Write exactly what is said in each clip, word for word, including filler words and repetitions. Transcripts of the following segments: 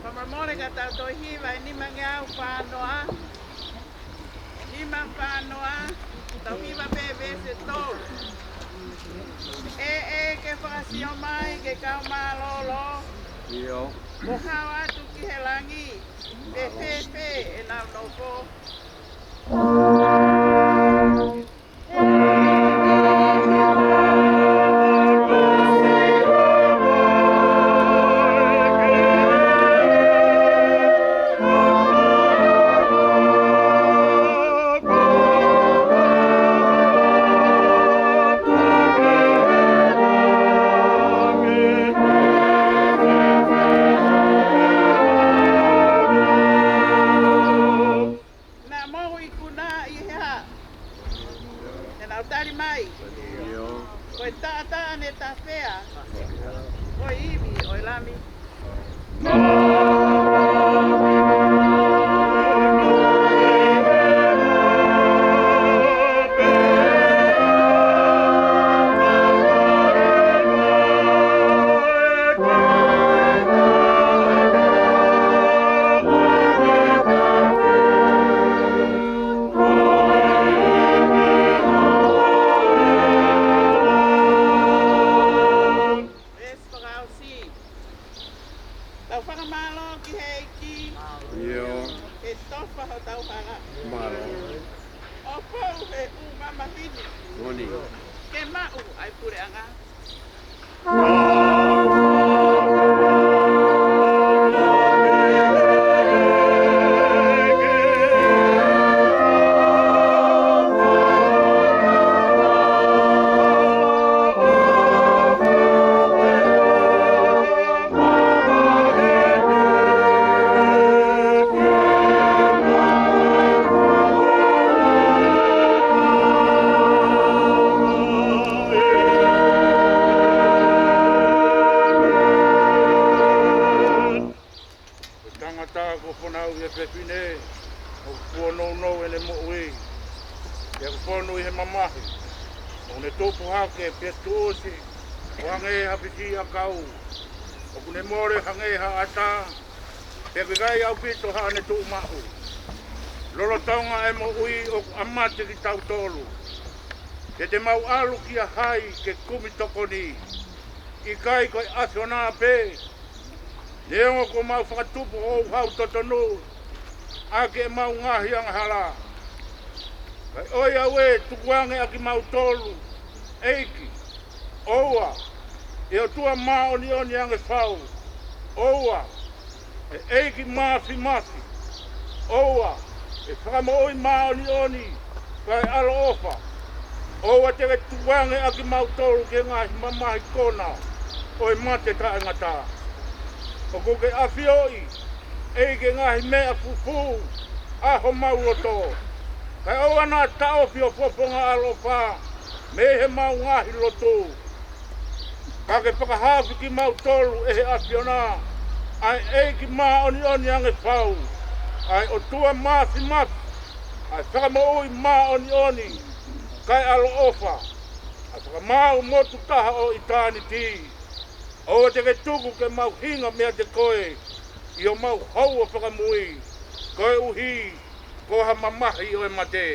Fakamolemole ka tau toe hiva e nimangeau fā noa. Nima fā noa, tau hiva pē veesi tolu. ʻE, ʻe, ke fakasio mai ke kau mālōlō. ʻIo. Kuo hao atu ki he langi, pē, pē, pē, ʻenau nofo. Ai. ʻIo. Ko e taʻataʻa ne tafea. Ko e ivi ʻo e Lami. Veesi fakaʻosi. Tau fakamālō ki he ʻEiki. ʻIo. Ke tofa hotau hala. Mālō. ʻO pou he ʻū mamahi ni. Moʻoni. Ke maʻu ʻa e puleʻanga. Ko e tangata kuo fanauʻi ʻe he fefine, ʻoku nounou ʻene moʻui, pea kuo fonu ʻi he mamahi, ʻoku ne tupu hake pea tuʻusi, ʻo hangē ha fisiʻiʻakau, ʻoku ne mole hangē ha ʻata, pea ʻoku ʻikai ʻaupito haʻane tuʻumaʻu. Lolotonga e moʻui ʻoku ʻa mate kitautolu. Te te mau ʻalu kia hai ke kumi tokoni? ʻIkai ko e ʻAfiona pē? Neongo kuo mau fakatupu ʻo hau totonu ʻaki ʻemau ngaahi angahala. Kae ʻoiauē, tukuange ʻa kimautolu, ʻEiki. ʻOua, ʻe ʻOtua māʻoniʻoni ange fau. ʻOua, ʻe ʻEiki Māfimafi. ʻOua, ʻe Fakamoʻui māʻoniʻoni, kae ʻaloʻofa. ʻOua te ke tukuange ʻa kimautolu ki he ngaahi mamahi kona ʻo e mate taʻengata. ʻOku ke ʻafioʻi, ʻEiki, e ngaahi meʻa fufū ʻa homau loto. Kae ʻoua naʻa taʻofi ho fofonga ʻaloʻofa mei heʻemau ngaahi lotu. Ka ke fakahaofi kimautolu ʻe he ʻAfiona, ʻa e ʻEiki māʻoniʻoni ange fau, ʻa e ʻOtua Māfimafi, ʻa e Fakamoʻui māʻoniʻoni, kae ʻaloʻofa, ʻa e Fakamaau motu taha ʻo ʻitāniti. ʻOua te ke tuku ke mau hinga meiate koe ʻi homau houa fakamui, koeʻuhi ko ha mamahi ʻo e mate.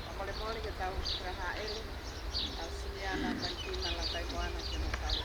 Fakamolemole ke tau fakahāʻele. Tau sini ana, tau kina la kai moana ke na tau.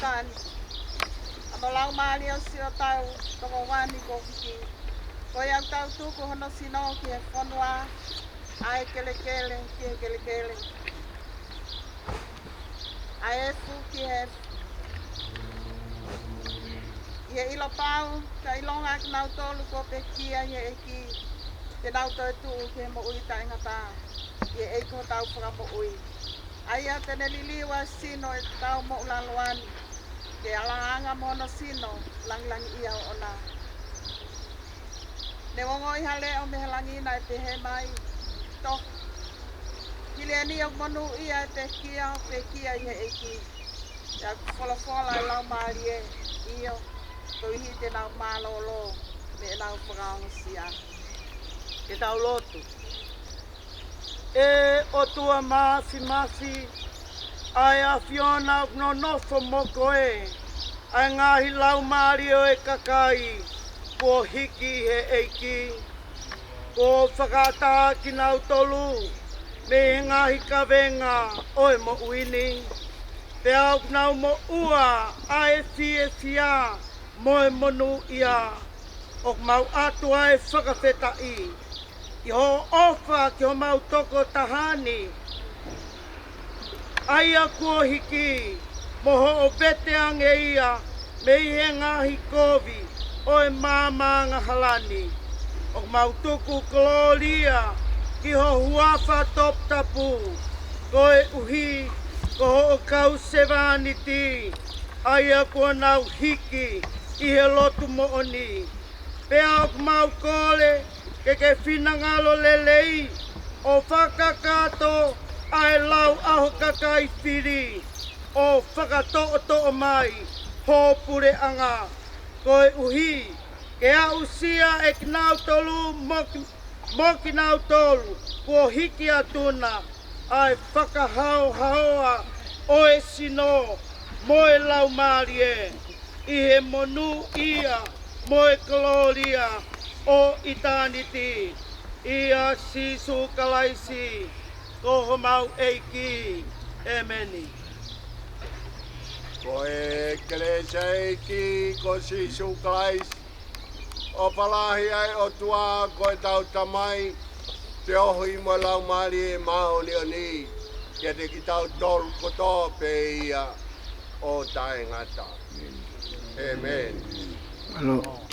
Ani. ʻA mo e laumālie ʻo siʻotau tokoua ni kuo hiki. Ko ia ʻoku tau tuku hono sino ki he fonua, ʻa e kelekele ki he kelekele, ʻa e efu ki he efu. ʻI he ʻilo pau, ka ʻilonga ʻa kinautolu kuo pekia ʻi he ʻEiki, te nau toetuʻu ki he moʻui taʻengata ʻi he ʻEiki ko hotau Fakamoʻui. ʻA ia te ne liliu ʻa e sino ʻo ʻetau moʻulaloa ni, ke ʻalaʻanga mo hono sino langilangiʻia ʻoʻona. Ne u ongoʻi ha leʻo mei he langi naʻe pehē mai, Tohi, hili eni ʻoku monūʻia ʻa e pekia ʻoku pekia ʻi he ʻEiki. Pea ʻoku folofola ʻa e Laumālie, ʻio, koeʻuhi te nau mālōlō mei heʻenau fakaongosia. Ke tau lotu. ʻE ʻOtua Māfimafi, ʻa e ʻAfiona ʻoku nonofo mo koe, ʻa e ngaahi laumālie ʻo e kakai kuo hiki ʻi he ʻEiki, kuo fakaʻatā kinautolu mei he ngaahi kavenga ʻo e moʻui ni, pea ʻoku nau moʻua ʻa e fiefia mo e monūʻia. ʻOku mau ʻatu ʻa e fakafetaʻi ʻi hoʻo ʻofa ki homau tokotaha ni, ʻa ia kuo hiki, mo hoʻo vete ange ia mei he ngaahi kovi ʻo e maama angahala ni. ʻOku mau tuku kolōlia ki ho huafa toputapu, koeʻuhi ko hoʻo kau sevāniti, ʻa ia kuo nau hiki ʻi he lotu moʻoni. Pea ʻoku mau kole ke ke finangalo lelei ʻo fakakakato ʻa e lau ʻa ho kakai fili, ʻo fakatoʻotoʻo mai ho puleʻanga, koeʻuhi ke aʻusia ʻe kinautolu mo ki-, mo kinautolu kuo hiki atu na ʻa e fakahaohaoa ʻo e sino mo e laumālie, ʻi he monūʻia mo e kolōlia ʻo ʻitāniti, ʻia Sīsū Kalaisi ko homau ʻEiki. ʻĒmeni. Ko e kelesi ʻa e ʻEiki ko Sīsū Kalaisi, ʻofa lahi ʻa e ʻOtua ko ʻetau Tamai, feohi mo e Laumālie Māʻoniʻoni, kiate kitautolu kotoa pē ia ʻo taʻengata. ʻĒmeni. Mālō.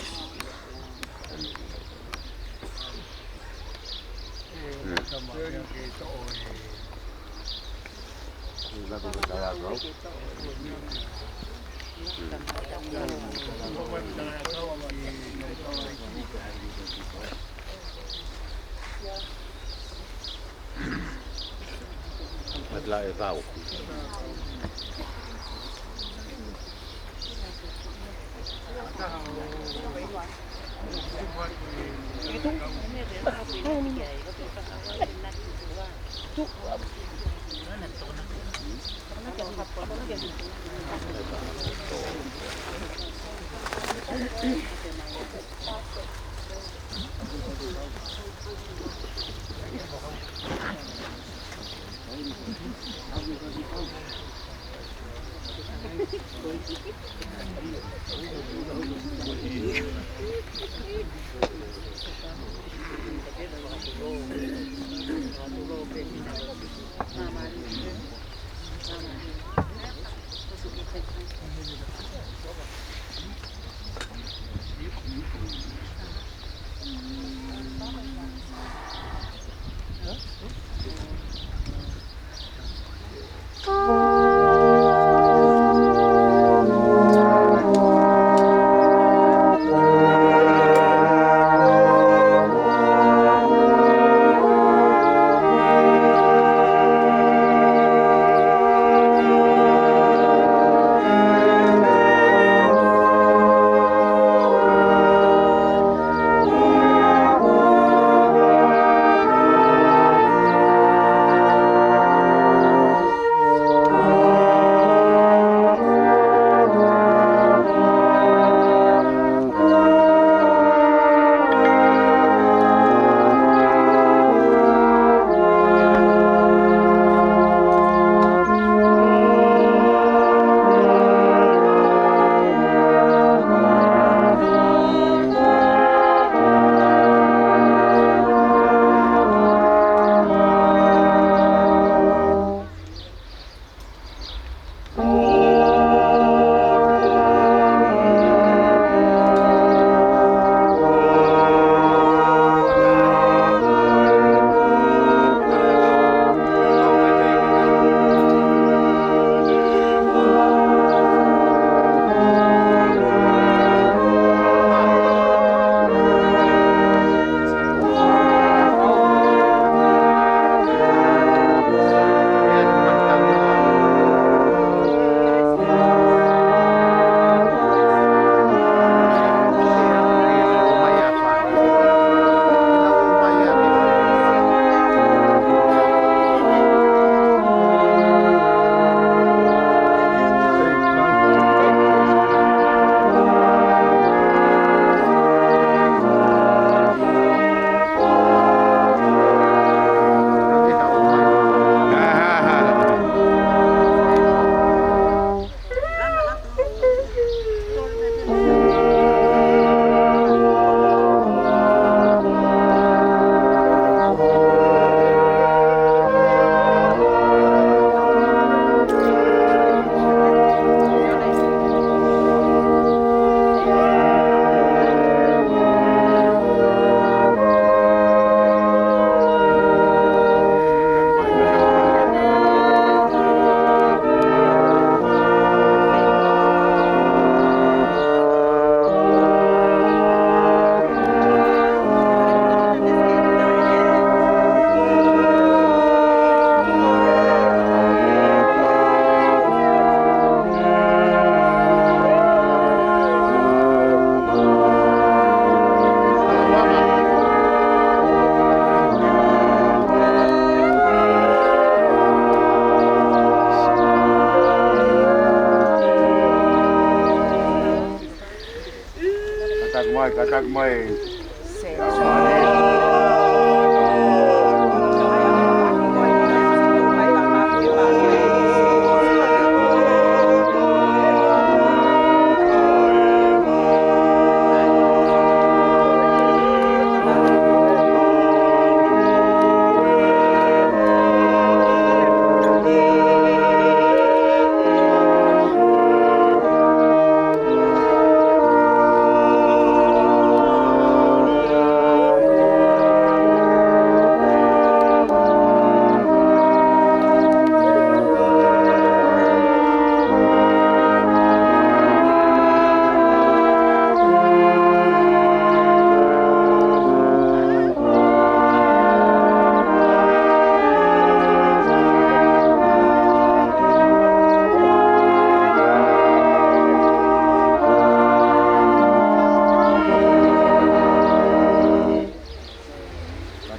Kātaki mai.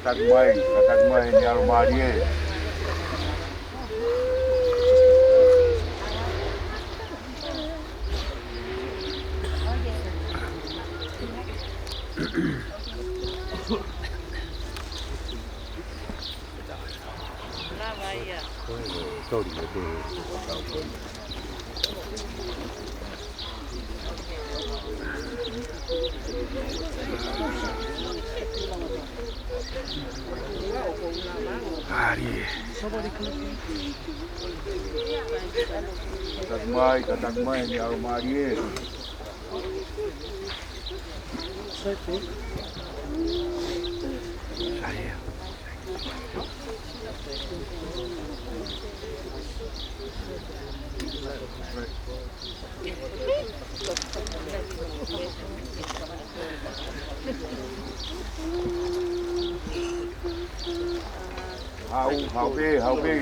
Kātaki mai, kātaki mai ʻEne ʻAlo mālie. Mālie. Kātaki mai, kātaki mai ʻEne ʻAlo mālie. Haʻu, haʻu pē, haʻu pē.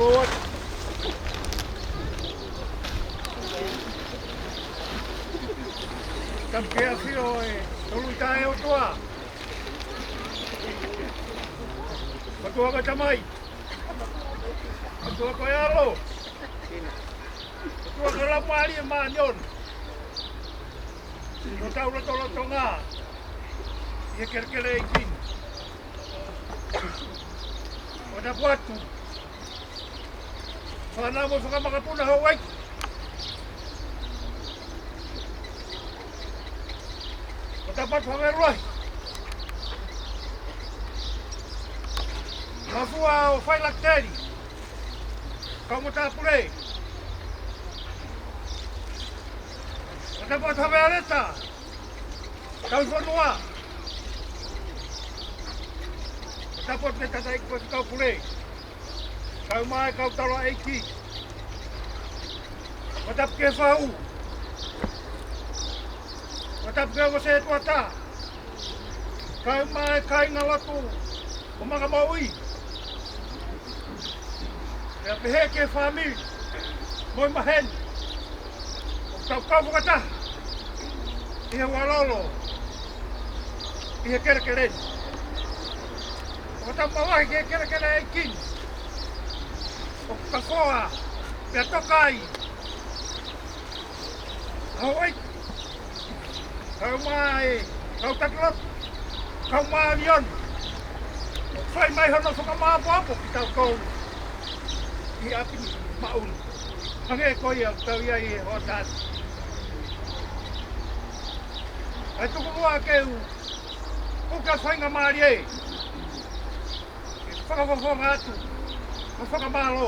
Lord. Tapu ke ʻafio ʻa e Tolu Tahaʻi ʻOtua. ʻOtua ko e Tamai. ʻOtua ko e ʻAlo. ʻOtua ko e Laumālie Māʻoniʻoni. ʻOku tau lotolotonga ʻi he kelekele ʻeiki ni. ʻOku tapu atu. Fānau mo e fanga makapuna, houʻeiki. ʻOku tapu atu, Havelu Lahi. Mafua ʻo Failakiteli. Kau matāpule. ʻOku tapu atu, Havea Leta. Kau fonua. ʻOku tapu atu ki he tangataʻeiki Faifekau Pule. Kae ʻumaʻā e kau taulaʻeiki. ʻOku tapu ki he fahu. ʻOku tapu ki he ongo sētuata. Kae ʻumaʻā e kāingalotu ʻo Makamoʻui. Pea pehē ki he fāmili mo e maheni. ʻOku tau kau fakataha ʻi he ualolo ʻi he kelekele ni. ʻOku tau mavahe ki he kelekele ʻeiki ni. ʻOku kafoa pea toka ai. Houʻeiki. Kae ʻumaʻā e kau taki lotu, kau māʻoniʻoni. ʻOku fai mai hono fakamāʻopoʻopo kitautolu ʻi he ʻapi maʻu ni. Hangē ko ia ʻoku tau ʻi ai he hoʻatā ni. Kae tuku muʻa ke u puke ʻa e faingamālie ke fakafofonga atu ʻa e fakamālō.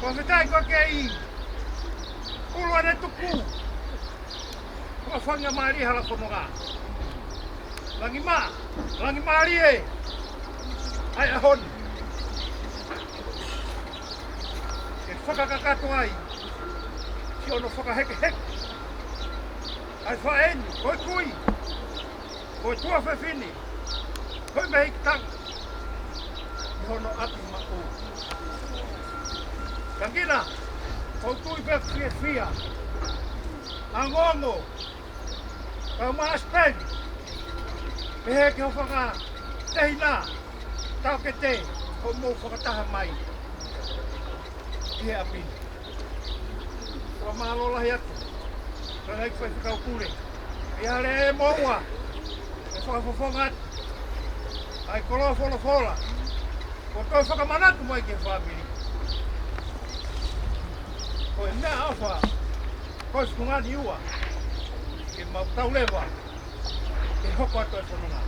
Fakafetaʻi ko e kei ʻulu ʻene tuku ʻa e faingamālie hala fononga. Langi mā, langi mālie ʻa e ʻaho ni. Ke fakakakato ai ki hono fakahekeheke ʻa e faʻē ni, ko e kui, ko e tuofefine, ko e mehikitanga ʻi hono ʻapi maʻu. Tangina, ʻoku ou tui pē ʻoku fiefia, ʻa Ngongo, kau maʻa Sipeni, pehē ki hoʻo fanga tehina, taʻokete, hoʻomou fakataha mai ʻi he ʻapi ni. Fakamālō lahi atu, Tangataʻeiki Faifekau Pule. ʻI he lea ʻe moua, ʻe fakafofonga atu ʻa e koloa folofola kuo toe fakamanatu mai ki he fāmili. Ko e meʻaʻofa ko e fungani ua, ke mau tau leva ke hoko atu e fononga.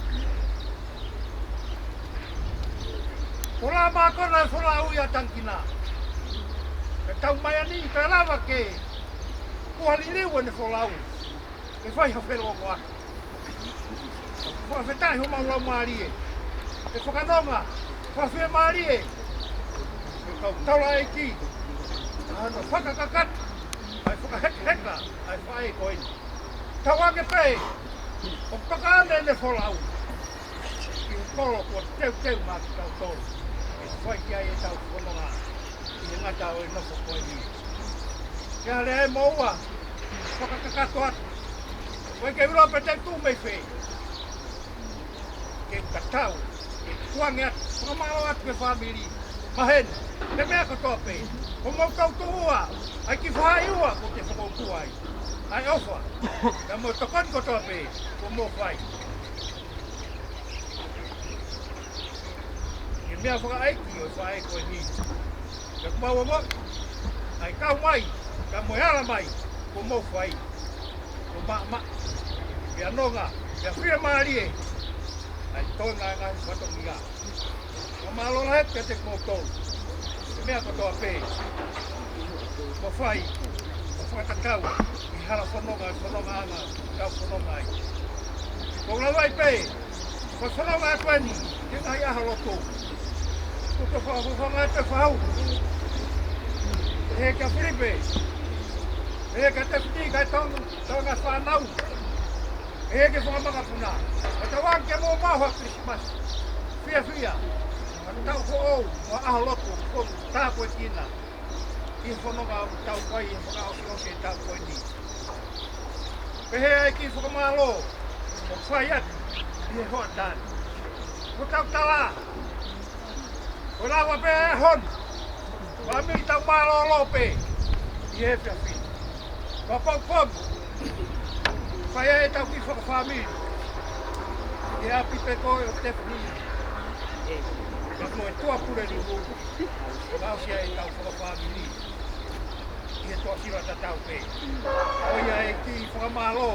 Ko e lā mākona e folau ia, tangikina. Ke tau mai ʻani, kae lava ke kuo liliu ʻene folau, ke fai ha felōngoaki. Fakafetaʻi homau laumālie, ke fakanonga fakafiemālie ʻe he kau taulaʻeiki ʻa hono fakakakato ʻa e fakahekeheka ʻa e faʻē ko eni. Tauange pē ʻoku toka ʻene folau ki he kolo kuo teuteu maʻa kitautolu ke fai ki ai ʻetau fononga ʻi he ngata ʻo e nofo ko eni. ʻI he lea ʻe moua, fakakakato atu, ʻoku ʻikai ke u ʻilo pe te u tuʻu mei fē, ke u tatau ke tukuange atu, fakamālō atu ki he fāmili, maheni, mo e meʻa kotoa pē, kuo mou tau tuʻua ʻa e kiʻi faʻahi ua kuo te fokoutua ai. ʻA e ʻofa, pea mo e tokoni kotoa pē kuo mou fai. Ko e meʻa fakaʻeiki ʻo e faʻē ko eni, ke mau ongoʻi ʻa e kau mai, pea mo e ala mai kuo mou fai. Kuo maʻamaʻa, pea nonga, pea fiemālie ʻa e toenga e ngaahi fatongia. Fakamālō lahi atu kiate kimoutolu he meʻa kotoa pē kuo fai, kuo fakatatau ʻi he hala fononga, e fonongaʻanga ʻoku tau fononga ai. Ko e lau ai pē, ko e fononga atu eni ki he ngaahi ʻaho lotu. Ko e fakafofonga atu e fahu. Pehē kia Filipe, pehē kia Tefini, kae tau, tau ngaahi fānau. Pehē ki he fanga makapuna, ʻoku tau ʻalu ke mou maʻu ha Kilisimasi fiefia, ha taʻu foʻou, mo e ʻaho lotu ʻoku tāpuekina ʻi he fononga ʻoku tau fai he fakaʻosiʻosi e taʻu ko eni. Pehē ai ki he fakamālō ʻoku fai atu ʻi he hoʻatā ni. Ko ʻetau tala, ko e lava pē e ʻaho ni, fāmili, tau mālōlō pē ʻi he efiafi ni. Ko e pongipongi, fai ai ʻetau kiʻi fakafāmili ʻi he ʻapi pē ko ē ʻo Tefini, pea mo e Tuʻapulelulu, fakaʻosi ai ʻetau fakafāmili ʻi he tuʻasila tatau pē. Ko ia e kiʻi fakamālō,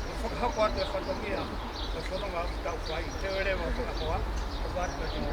ʻo fakahoko atu e fatongia ʻo e fononga ʻoku tau fai. Te u leva ʻo fakahoa, ʻo fai atu e kiʻi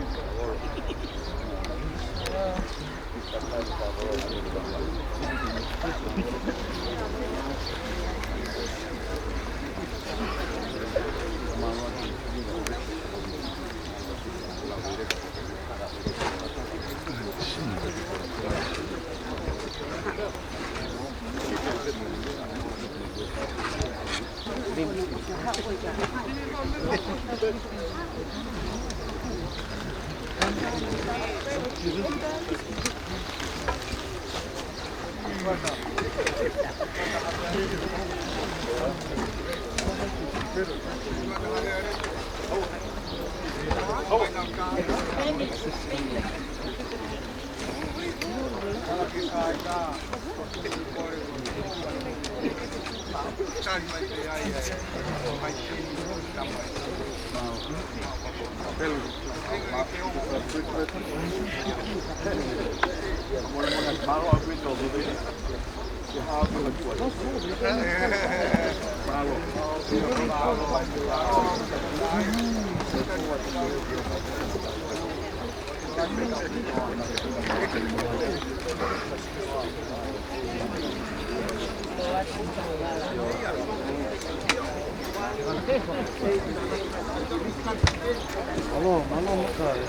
Mālō, mālō makai.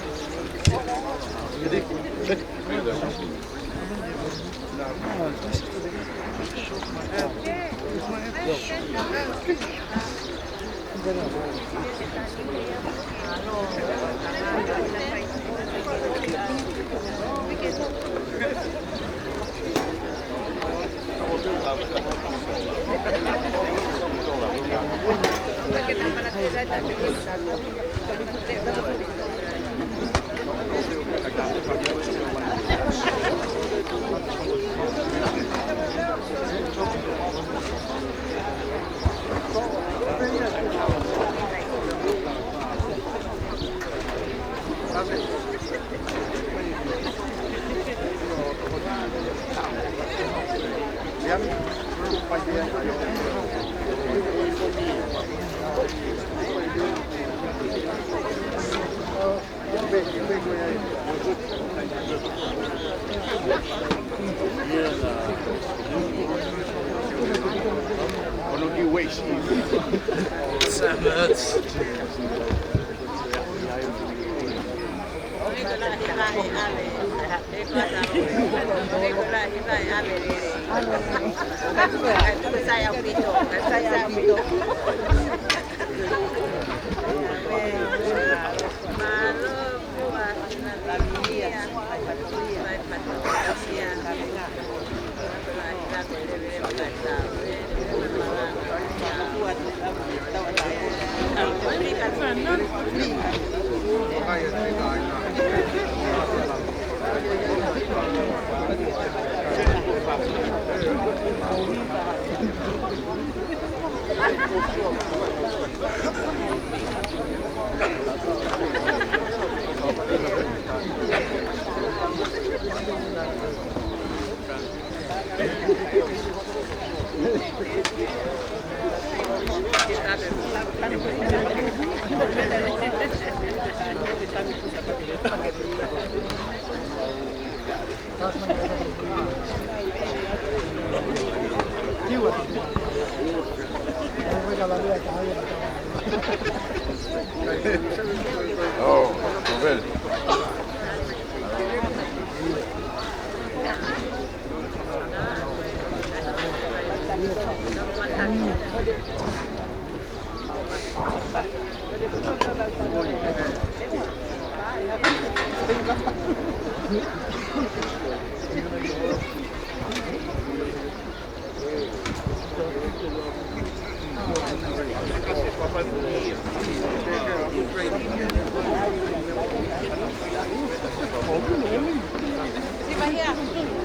Siva here.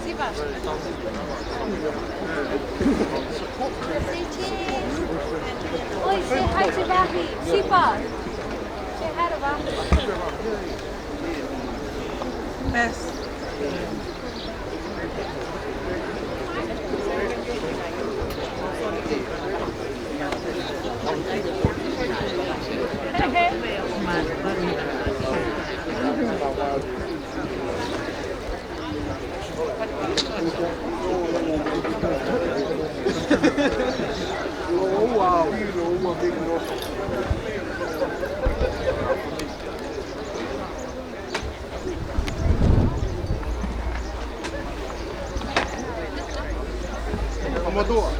Siva. Say cheese. Oi, say hi to Bobby. Siva. Say hi to Bobby. Yes. Kamatoa.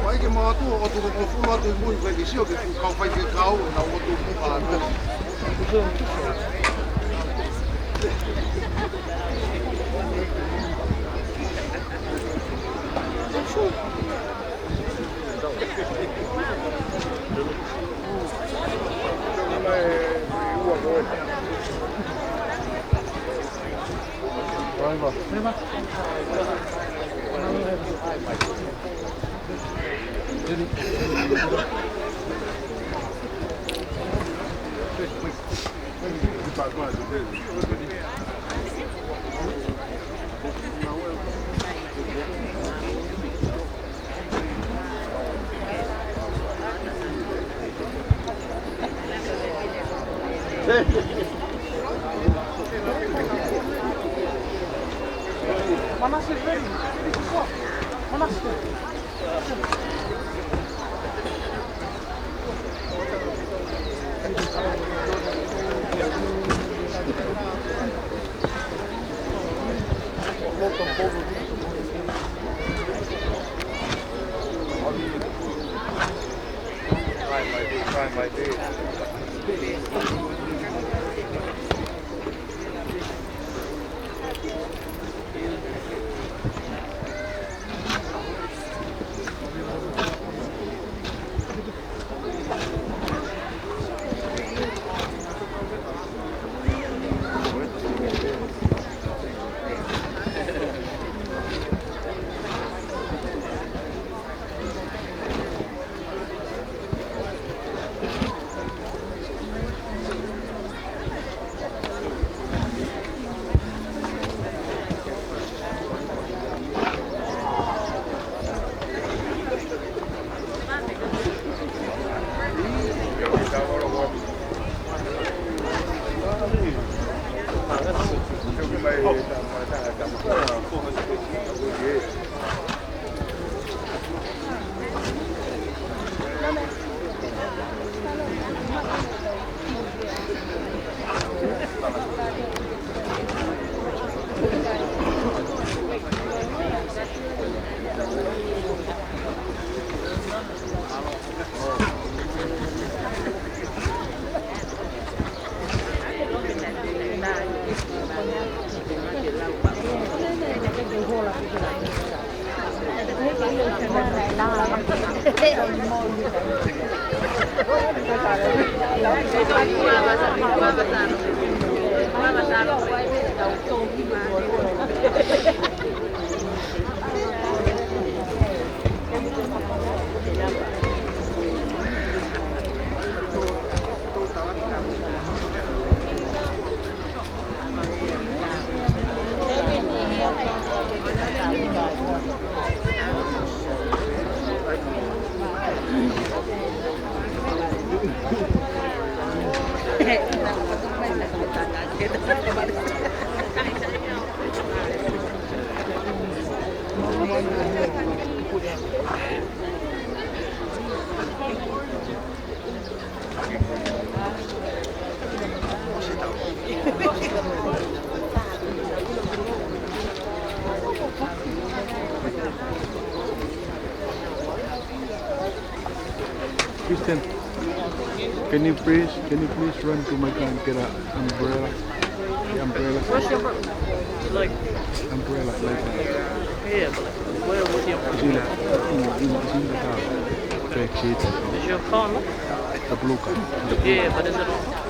Fai ke mātua, ʻo tuku ko fulu atu i mui, fai ke sio ke kau fai ke kau, na o tuku ka no. Manase, ready. Manase. Kristen, can you please, can you please run to my car and get an umbrella? The umbrella. What's your pro-, like? Umbrella, like. Yeah, but like, where would your... It's in the, in, in, it's in the car. Back seat. Is your car locked? The blue car. Yeah, but is it locked?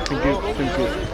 Thank you, thank you.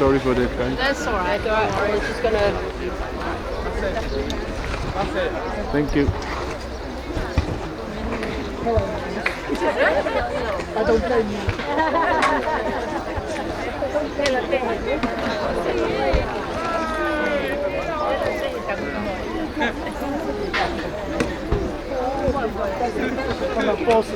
Sorry for that, guys. That's all right. Don't worry. It's just gonna. Thank you. I don't blame you. I'm a boss.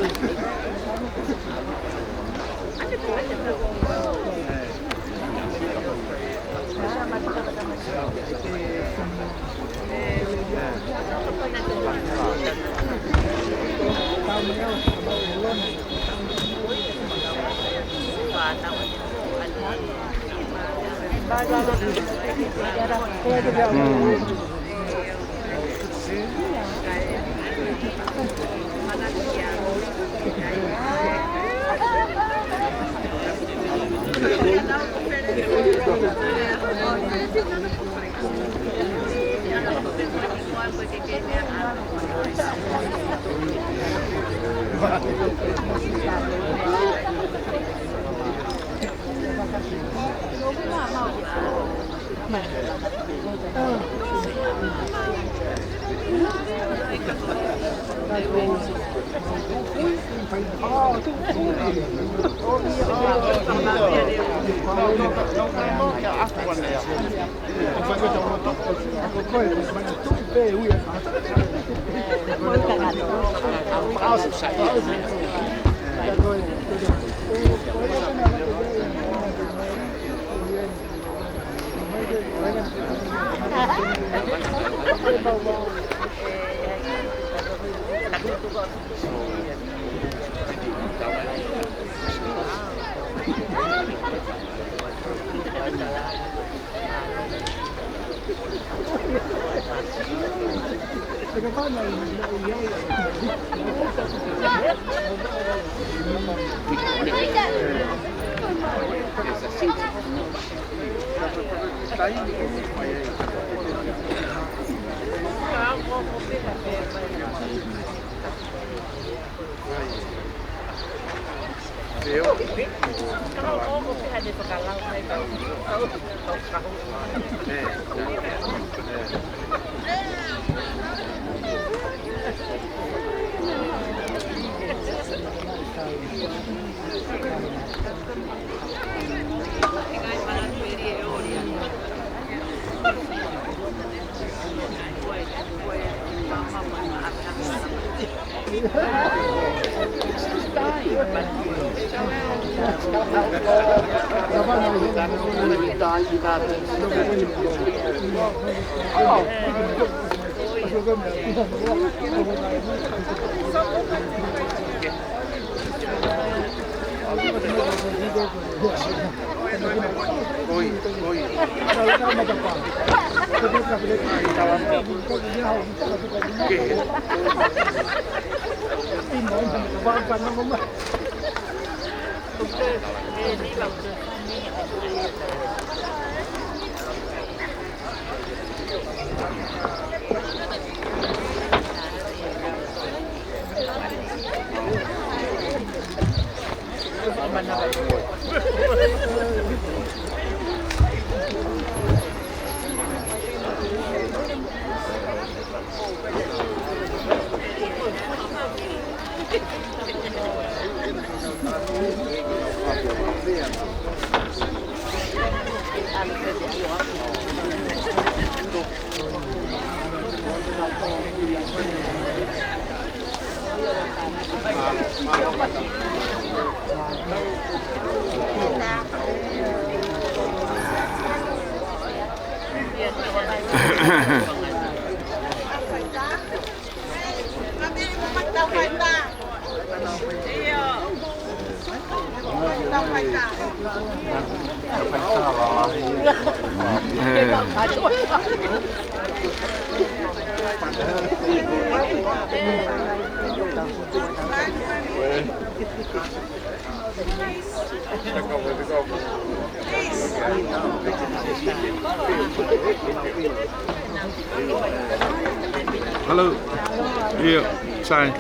Hello. Yeah, sorry.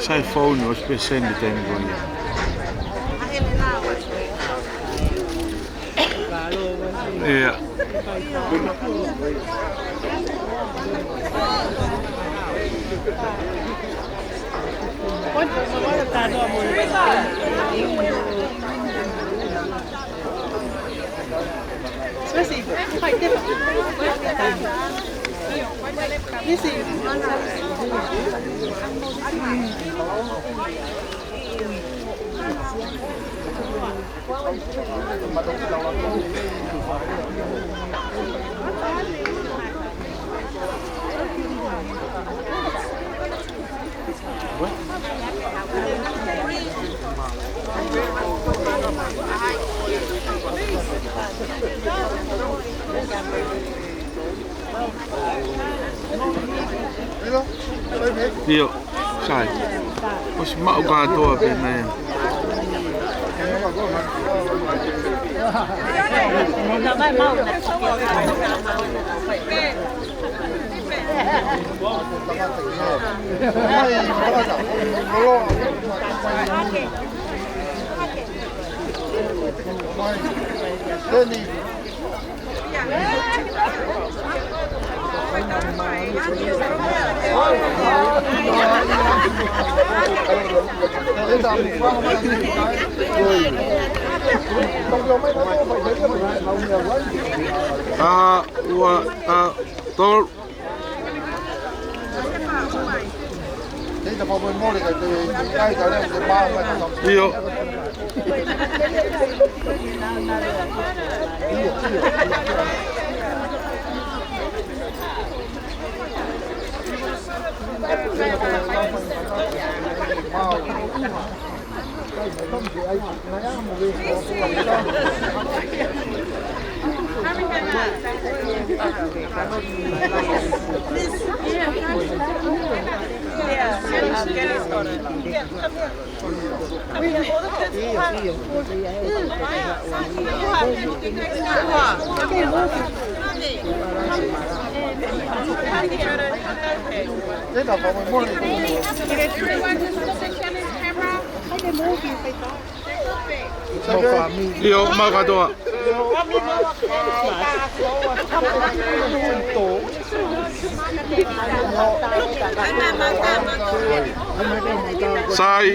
Sai fonu, ʻosi pē seni taimi ko ia. Ia. ʻIo, sai. ʻOsi maʻu kātoa pē nai. Taha, ua, taha, tolu. ʻIo. ʻIo, maʻu kātoa. Sai.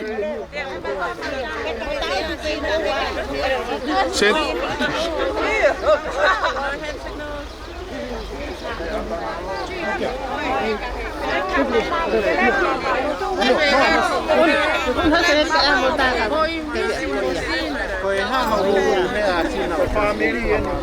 Set. Ko e hā hoʻo meʻa ʻa Tina? Family eni.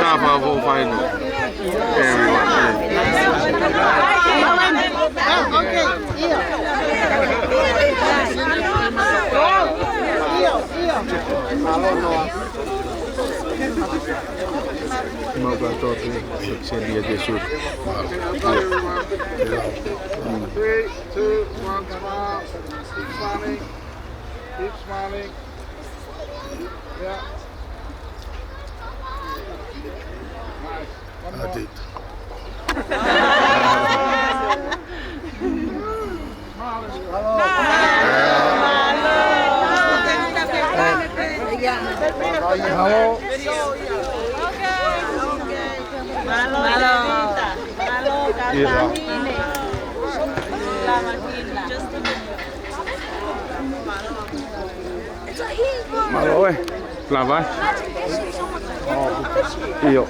Tafa ko faino. Mau ka topi, se dia de sur. Three, two, one, smile. Keep smiling. Keep smiling. Yeah. Nice. One more. Ati. Smile. Hello. Hello. Mālō. Mālō, Tēvita. Mālō, Katalini. Lama kina. Mālō ē. Lava. ʻIo.